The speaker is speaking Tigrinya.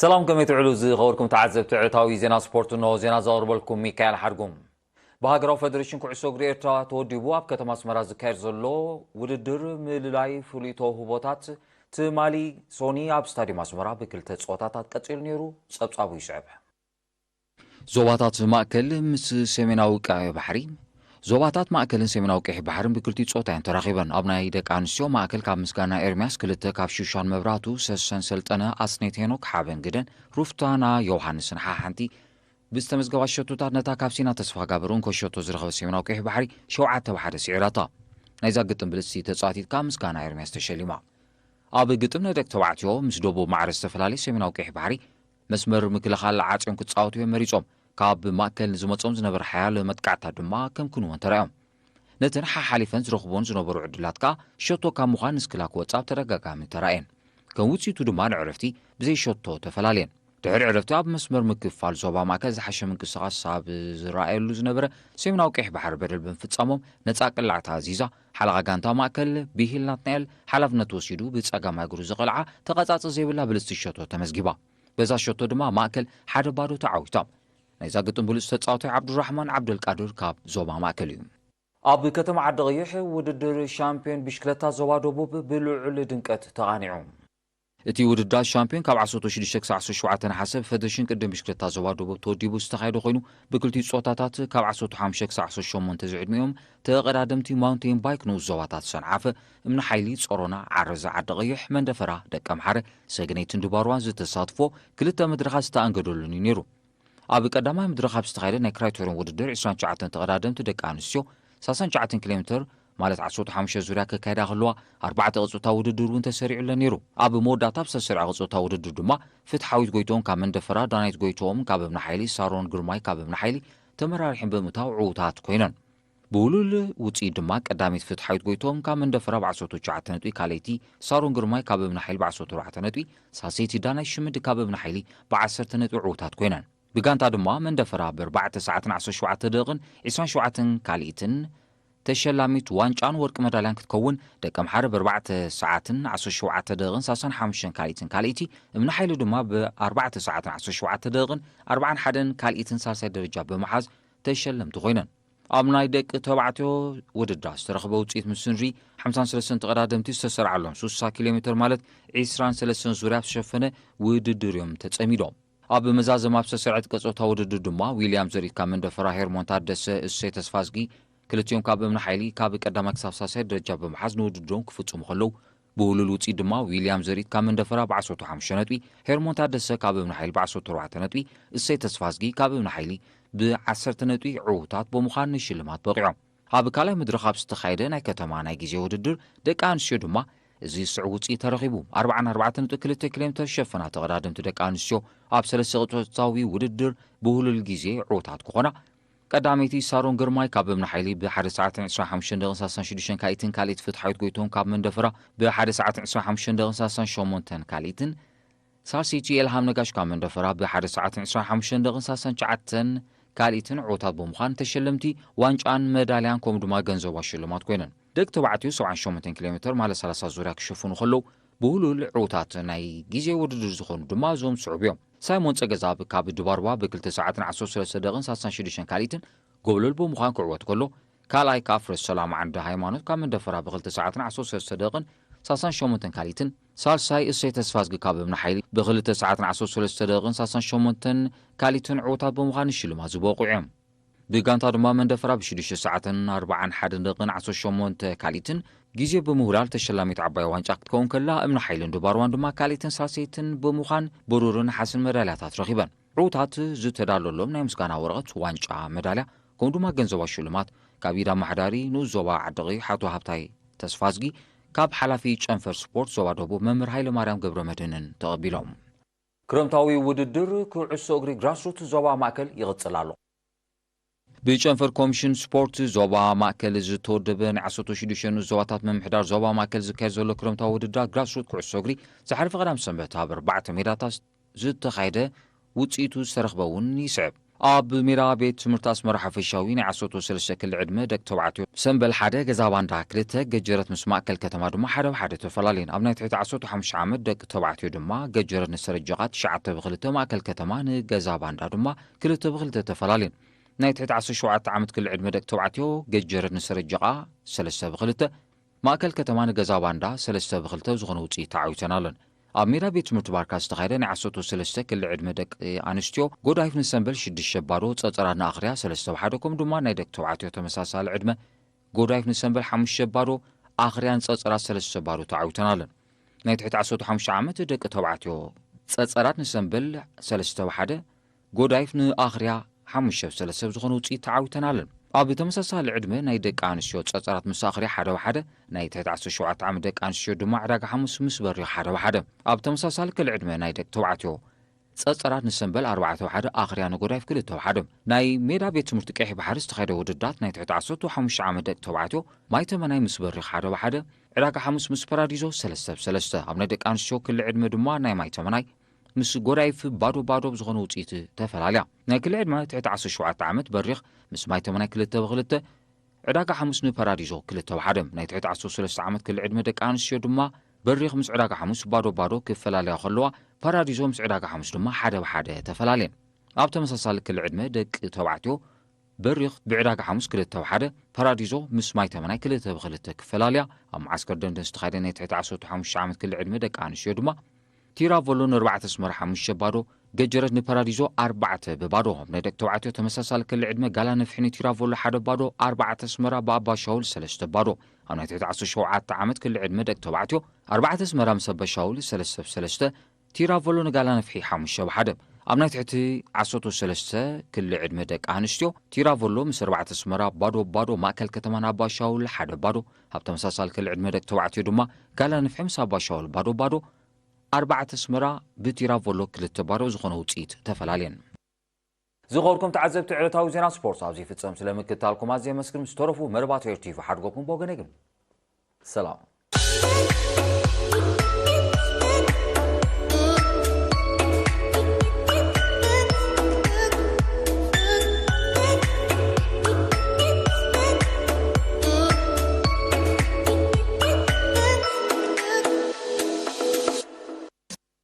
ሰላም፣ ከመይ ትውዕሉ ዝኸበርኩም ተዓዘብቲ ዕለታዊ ዜና ስፖርት? እንሆ ዜና ዘቕርበልኩም ሚካኤል ሓድጉም። ብሃገራዊ ፌደሬሽን ኩዕሶ እግሪ ኤርትራ ተወዲቡ ኣብ ከተማ ኣስመራ ዝካየድ ዘሎ ውድድር ምልላይ ፍሉይ ተውህቦታት ትማሊ ሶኒ ኣብ ስታዲየም ኣስመራ ብክልተ ጸወታታት ቀጺሉ ነይሩ። ጸብጻቡ ይስዕብ። ዞባታት ማእከል ምስ ሰሜናዊ ቀይሕ ባሕሪ። ዞባታት ማእከልን ሰሜናዊ ቀይሕ ባሕርን ብክልቲኡ ጾታ እየን ተራኺበን። ኣብ ናይ ደቂ ኣንስትዮ ማእከል ካብ ምስጋና ኤርምያስ ክልተ፣ ካብ ሹሻን መብራቱ፣ ሰሰን ሰልጠነ፣ ኣስኔት ሄኖክ፣ ሓበን ግደን፣ ሩፍታና ዮውሃንስን ሓሓንቲ ብዝተመዝገባ ሸቶታት ነታ ካብ ሲና ተስፋጋብር እንኮ ሸቶ ዝረኸበት ሰሜናዊ ቀይሕ ባሕሪ ሸውዓተ ብሓደ ስዒራታ። ናይዛ ግጥም ብልጽቲ ተጻዋቲት ከኣ ምስጋና ኤርምያስ ተሸሊማ። ኣብ ግጥም ናይ ደቂ ተባዕትዮ ምስ ደቡብ ማዕረ ዝተፈላለየ ሰሜናዊ ቀይሕ ባሕሪ መስመር ምክልኻል ዓጽዮም ክጻወቱ እዮም መሪጾም። ካብ ማእከል ንዝመጾም ዝነበረ ሓያል መጥቃዕታት ድማ ከም ክንወን ተራእዮም። ነተን ሓሓሊፈን ዝረኽቦን ዝነበሩ ዕድላት ከኣ ሸቶ ካብ ምዃን ንስክላ ክወጻ ብተደጋጋሚ ተራእየን። ከም ውጽኢቱ ድማ ንዕረፍቲ ብዘይ ሸቶ ተፈላለየን። ድሕሪ ዕረፍቲ ኣብ መስመር ምክፍፋል ዞባ ማእከል ዝሓሸ ምንቅስቓስ ኣብ ዝረኣየሉ ዝነበረ ሰሜናዊ ቀይሕ ባሕሪ በደል ብምፍጻሞም ነጻ ቅላዕታ ኣዚዛ ሓለቓ ጋንታ ማእከል ብሂል ናትናኤል ሓላፍነት ወሲዱ ብጸጋማይ እግሩ ዝቐልዓ ተቐጻጺ ዘይብላ ብልጽቲ ሸቶ ተመዝጊባ። በዛ ሸቶ ድማ ማእከል ሓደ ባዶ ተዓዊታ። ናይዛ ግጥም ብሉጽ ተጻዋታይ ዓብዱራሕማን ዓብደልቃድር ካብ ዞባ ማእከል እዩ። ኣብ ከተማ ዓዲ ቀይሕ ውድድር ሻምፒዮን ብሽክለታ ዞባ ደቡብ ብልዑል ድምቀት ተቓኒዑ። እቲ ውድድር ሻምፒዮን ካብ ዓሰርተ ሽዱሽተ ክሳዕ ዓሰርተ ሸውዓተ ነሓሰ ብፌደሬሽን ቅድም ብሽክለታ ዞባ ደቡብ ተወዲቡ ዝተኻየደ ኮይኑ፣ ብክልቲኡ ጾታታት ካብ ዓሰርተ ሓሙሽተ ክሳዕ ዓሰርተ ሸሞንተ ዝዕድሚኦም ተቐዳደምቲ ማውንቴን ባይክ ንኡስ ዞባታት ሰንዓፈ፣ እምኒ ሓይሊ፣ ጾሮና፣ ዓረዛ፣ ዓዲ ቀይሕ፣ መንደፈራ፣ ደቀምሓረ፣ ሰገነይትን ድባርዋን ዝተሳትፎ ክልተ መድረኻት ዝተኣንገደሉን እዩ ነይሩ። ኣብ ቀዳማይ መድረኽ ኣብ ዝተኻየደ ናይ ክራይቴርዮን ውድድር ዕስራን ትሽዓተን ተቐዳደምቲ ደቂ ኣንስትዮ ሰላሳን ትሽዓተን ኪሎ ሜትር ማለት ዓሰርተ ሓሙሽተ ዙርያ ከካይዳ ከለዋ ኣርባዕተ ቅጽታ ውድድር እውን ተሰሪዑለን ነይሩ። ኣብ መወዳእታ ኣብ ዝተሰርዐ ቅጽታ ውድድር ድማ ፍትሓዊት ጎይቶም ካብ መንደፈራ፣ ዳናይት ጎይቶም ካብ እምኒ ሓይሊ፣ ሳሮን ግርማይ ካብ እምኒ ሓይሊ ተመራሪሕን ብምእታው ዕዉታት ኮይነን። ብውሉል ውጽኢት ድማ ቀዳሚት ፍትሓዊት ጎይቶም ካብ መንደፈራ ብዓሰርተ ትሽዓተ ነጥቢ፣ ካልኣይቲ ሳሮን ግርማይ ካብ እምኒ ሓይሊ ብዓሰርተ ኣርባዕተ ነጥቢ፣ ሳልሰይቲ ዳናይት ሽምዲ ካብ እምኒ ሓይሊ ብዓሰርተ ነጥቢ ዕዉታት ኮይነን። ብጋንታ ድማ መንደፈራ ብኣርባዕተ ሰዓትን ዓሰርተ ሸውዓተ ደቂቕን ዕስራን ሸውዓተን ካልኢትን ተሸላሚት ዋንጫን ወርቂ መዳልያን ክትከውን፣ ደቀምሓረ ብኣርባዕተ ሰዓትን ዓሰርተ ሸውዓተ ደቂቕን ሰላሳን ሓሙሽተን ካልኢትን ካልኢቲ፣ እምኒ ሓይሊ ድማ ብኣርባዕተ ሰዓትን ዓሰርተ ሸውዓተ ደቂቕን ኣርባዓን ሓደን ካልኢትን ሳልሳይ ደረጃ ብምሓዝ ተሸለምቲ ኮይነን። ኣብ ናይ ደቂ ተባዕትዮ ውድድር ዝተረኽበ ውጽኢት ምስ ንርኢ፣ ሓምሳን ሰለስተን ተቐዳደምቲ ዝተሰርዓሎም ሱሳ ኪሎ ሜትር ማለት ዕስራን ሰለስተን ዙርያ ዝተሸፈነ ውድድር እዮም ተጸሚዶም። ኣብ መዛዘም ኣብ ዝተሰርዐት ቀጸታ ውድድር ድማ ዊልያም ዘሪት ካብ መንደፈራ፣ ሄርሞን ታደሰ፣ እሰይ ተስፋዝጊ ክልቲኦም ካብ እምኒ ሓይሊ ካብ ቀዳማይ ክሳብ ሳልሳይ ደረጃ ብምሓዝ ንውድድሮም ክፍጽሙ ከለዉ፣ ብውሉል ውጽኢት ድማ ዊልያም ዘሪት ካብ መንደፈራ ብዓሰርተ ሓሙሽተ ነጥቢ፣ ሄርሞን ታደሰ ካብ እምኒ ሓይሊ ብዓሰርተ ኣርባዕተ ነጥቢ፣ እሰይ ተስፋዝጊ ካብ እምኒ ሓይሊ ብዓሰርተ ነጥቢ ዕዉታት ብምዃን ንሽልማት በቒዖም። ኣብ ካልኣይ መድረኽ ኣብ ዝተኻየደ ናይ ከተማ ናይ ግዜ ውድድር ደቂ ኣንስትዮ ድማ እዚ ዝስዕብ ውጽኢት ተረኺቡ። ኣርባዓን ኣርባዕተን ነጥቢ ክልተ ኪሎ ሜትር ዝሸፈና ተቐዳደምቲ ደቂ ኣንስትዮ ኣብ ሰለስተ ቅጽበታዊ ውድድር ብውሉል ግዜ ዕዉታት ክኾና፣ ቀዳመይቲ ሳሮን ግርማይ ካብ እምኒ ሓይሊ ብሓደ ሰዓትን ዕስራን ሓሙሽተን ደቂቕን ሰላሳን ሽዱሽተን ካልኢትን፣ ካልኢት ፍትሓዊት ጎይቶም ካብ መንደፈራ ብሓደ ሰዓትን ዕስራን ሓሙሽተን ደቂቕን ሰላሳን ሸሞንተን ካልኢትን፣ ሳልሰይቲ ኤልሃም ነጋሽ ካብ መንደፈራ ብሓደ ሰዓትን ዕስራን ሓሙሽተን ደቂቕን ሰላሳን ትሽዓተን ካልኢትን ዕዉታት ብምዃን ተሸለምቲ ዋንጫን መዳልያን ከምኡ ድማ ገንዘባዊ ሽልማት ኮይነን። ደቂ ተባዕትዮ ሰብዓን ሸሞንተን ኪሎ ሜትር ማለት ሰላሳ ዙርያ ክሽፍኑ ከለዉ፣ ብህሉል ዕዉታት ናይ ግዜ ውድድር ዝኾኑ ድማ እዞም ዝስዕቡ እዮም። ሳይሞን ጸገዛብ ካብ ድባርባ ብክልተ ሰዓትን ዓሰርተ ሰለስተ ደቂቕን ሰላሳን ሽዱሽተን ካልኢትን፣ ጎብለል ብምዃን ክዕወት ከሎ፣ ካልኣይ ከኣ ፍረ ሰላም ዓንደ ሃይማኖት ካብ መንደፈራ ብክልተ ሰዓትን ዓሰርተ ሰለስተ ደቂቕን ሰላሳን ሸሞንተን ካልኢትን፣ ሳልሳይ እሰይ ተስፋዝጊ ካብ እምኒ ሓይሊ ብክልተ ሰዓትን ዓሰርተ ሰለስተ ደቂቕን ሰላሳን ሸሞንተን ካልኢትን ዕዉታት ብምዃን ንሽልማት ዝበቑዑ እዮም። ብጋንታ ድማ መንደፈራ ብሽዱሽተ ሰዓትን ኣርባዓን ሓደን ደቂቕን ዓሰርተ ሸሞንተ ካልኢትን ግዜ ብምውላድ ተሸላሚት ዓባይ ዋንጫ ክትከውን ከላ፣ እምኒ ሓይልን ድባርዋን ድማ ካልኢትን ሳልሰይትን ብምዃን ብሩርን ነሓስን መዳልያታት ረኺበን። ዕዉታት ዝተዳለሎም ናይ ምስጋና ወረቐት፣ ዋንጫ፣ መዳልያ ከምኡ ድማ ገንዘባዊ ሽልማት ካብ ኢድ ኣመሓዳሪ ንኡስ ዞባ ዓዲ ቀይሕ ኣቶ ሃብታይ ተስፋዝጊ፣ ካብ ሓላፊ ጨንፈር ስፖርት ዞባ ደቡብ መምህር ሃይለማርያም ገብረመድህንን ተቐቢሎም። ክረምታዊ ውድድር ኩዕሶ እግሪ ግራስሩት ዞባ ማእከል ይቕጽል ኣሎ። ብጨንፈር ኮሚሽን ስፖርት ዞባ ማእከል ዝተወደበ ናይ ዓሰርተ ሽዱሽተ ንኡስ ዞባታት ምምሕዳር ዞባ ማእከል ዝካየድ ዘሎ ክረምታዊ ውድድራት ግራስሩት ኩዕሶ እግሪ ዝሓለፈ ቀዳም ሰንበት ኣብ ኣርባዕተ ሜዳታት ዝተኻየደ ውጽኢቱ ዝተረኽበ እውን ይስዕብ። ኣብ ሜዳ ቤት ትምህርቲ ኣስመራ ሓፈሻዊ ናይ ዓሰርተ ሰለስተ ክሊ ዕድመ ደቂ ተባዕትዮ ሰምበል ሓደ፣ ገዛ ባንዳ ክልተ፣ ገጀረት ምስ ማእከል ከተማ ድማ ሓደ ብሓደ ተፈላለየን። ኣብ ናይ ትሕቲ ዓሰርተ ሓሙሽተ ዓመት ደቂ ተባዕትዮ ድማ ገጀረት ንሰረጀቓ ትሽዓተ ብክልተ፣ ማእከል ከተማ ንገዛ ባንዳ ድማ ክልተ ብክልተ ተፈላለየን። ናይ ትሕቲ ዓሰርተ ሸውዓተ ዓመት ክሊ ዕድመ ደቂ ተባዕትዮ ገጀረት ንሰረጀቓ ሰለስተ ብክልተ፣ ማእከል ከተማ ንገዛ ባንዳ ሰለስተ ብክልተ ዝኾነ ውጽኢት ተዓዊተን ኣለን። ኣብ ሜዳ ቤት ትምህርቲ ባርካ ዝተኻየደ ናይ ዓሰርተ ሰለስተ ክሊ ዕድመ ደቂ ኣንስትዮ ጎዳይፍ ንሰምበል ሽዱሽተ ባዶ፣ ጸጸራት ንኣኽርያ ሰለስተ ብሓደ፣ ከምኡ ድማ ናይ ደቂ ተባዕትዮ ተመሳሳሊ ዕድመ ጎዳይፍ ንሰምበል ሓሙሽተ ባዶ፣ ኣኽርያን ጸጸራት ሰለስተ ባዶ ተዓዊተን ኣለን። ናይ ትሕቲ ዓሰርተ ሓሙሽተ ዓመት ደቂ ተባዕትዮ ጸጸራት ንሰምበል ሰለስተ ብሓደ፣ ጎዳይፍ ንኣኽርያ ሓሙሽተ ብ ሰለስተ ብዝኾነ ውጽኢት ተዓዊተን ኣለን። ኣብ ተመሳሳሊ ዕድመ ናይ ደቂ ኣንስትዮ ጸጸራት ምስ ኣኽርያ ሓደ ብሓደ፣ ናይ ትሕቲ ዓሰርተ ሸውዓተ ዓመት ደቂ ኣንስትዮ ድማ ዕዳጋ ሓሙስ ምስ በሪኽ ሓደ ብሓደ። ኣብ ተመሳሳሊ ክሊ ዕድመ ናይ ደቂ ተባዕትዮ ጸጸራት ንሰምበል ኣርባዕተ ብሓደ፣ ኣኽርያ ንጎዳይፍ ክልተ ብሓደ። ናይ ሜዳ ቤት ትምህርቲ ቀይሕ ባሕሪ ዝተኻየደ ውድዳት ናይ ትሕቲ ዓሰርተ ሓሙሽተ ዓመት ደቂ ተባዕትዮ ማይ ተመናይ ምስ በሪኽ ሓደ ብሓደ፣ ዕዳጋ ሓሙስ ምስ ፓራዲዞ ሰለስተ ብ ሰለስተ። ኣብ ናይ ደቂ ኣንስትዮ ክሊ ዕድመ ድማ ናይ ማይ ተመናይ ምስ ጎዳይፍ ባዶ ባዶ ብዝኾነ ውጽኢት ተፈላልያ። ናይ ክሊ ዕድመ ትሕቲ ዓሰርተ ሸውዓተ ዓመት በሪኽ ምስ ማይ ተመናይ ክልተ ብክልተ፣ ዕዳጋ ሓሙስ ንፓራዲዞ ክልተ ብሓደ። ናይ ትሕቲ ዓሰርተ ሰለስተ ዓመት ክሊ ዕድመ ደቂ ኣንስትዮ ድማ በሪኽ ምስ ዕዳጋ ሓሙስ ባዶ ባዶ ክፈላለያ ከለዋ፣ ፓራዲዞ ምስ ዕዳጋ ሓሙስ ድማ ሓደ ብሓደ ተፈላለየን። ኣብ ተመሳሳሊ ክሊ ዕድመ ደቂ ተባዕትዮ በሪኽ ብዕዳጋ ሓሙስ ክልተ ብሓደ፣ ፓራዲዞ ምስ ማይ ተመናይ ክልተ ብክልተ ክፈላለያ። ኣብ መዓስከር ደንደን ዝተኻየደ ናይ ትሕቲ ዓሰርተ ሓሙሽተ ዓመት ክሊ ዕድመ ደቂ ኣንስትዮ ድማ ቲራቮሎ ንኣርባዕተ ኣስመራ ሓሙሽተ ባዶ፣ ገጀረት ንፓራዲዞ ኣርባዕተ ብባዶ። ኣብ ናይ ደቂ ተባዕትዮ ተመሳሳሊ ክሊ ዕድመ ጋላ ነፍሒ ንቲራቮሎ ሓደ ባዶ፣ ኣርባዕተ ኣስመራ ብኣባ ሻውል ሰለስተ ባዶ። ኣብ ናይ ትሕቲ ዓሰርተ ሸውዓተ ዓመት ክሊ ዕድመ ደቂ ተባዕትዮ ኣርባዕተ ኣስመራ ምስ ኣባ ሻውል ሰለስተ ብ ሰለስተ፣ ቲራቮሎ ንጋላ ነፍሒ ሓሙሽተ ብሓደ። ኣብ ናይ ትሕቲ ዓሰርተ ሰለስተ ክሊ ዕድመ ደቂ ኣንስትዮ ቲራቮሎ ምስ ኣርባዕተ ኣስመራ ባዶ ባዶ፣ ማእከል ከተማ ንኣባ ሻውል ሓደ ባዶ። ኣብ ተመሳሳሊ ክሊ ዕድመ ደቂ ተባዕትዮ ድማ ጋላ ነፍሒ ምስ ኣባ ሻውል ባዶ ባዶ፣ ኣርባዕተ ኣስመራ ብቲራቮሎ ክልተ ባዶ ዝኾነ ውጽኢት ተፈላለየን። ዝኸበርኩም ተዓዘብቲ፣ ዕለታዊ ዜና ስፖርት ኣብዚ ይፍጸም። ስለ ምክትታልኩም ኣዝየ የመስግን። ምስ ተረፉ መደባት ሄር ቲቪ ሓድጎኩም ብወገነይ ግን ሰላም።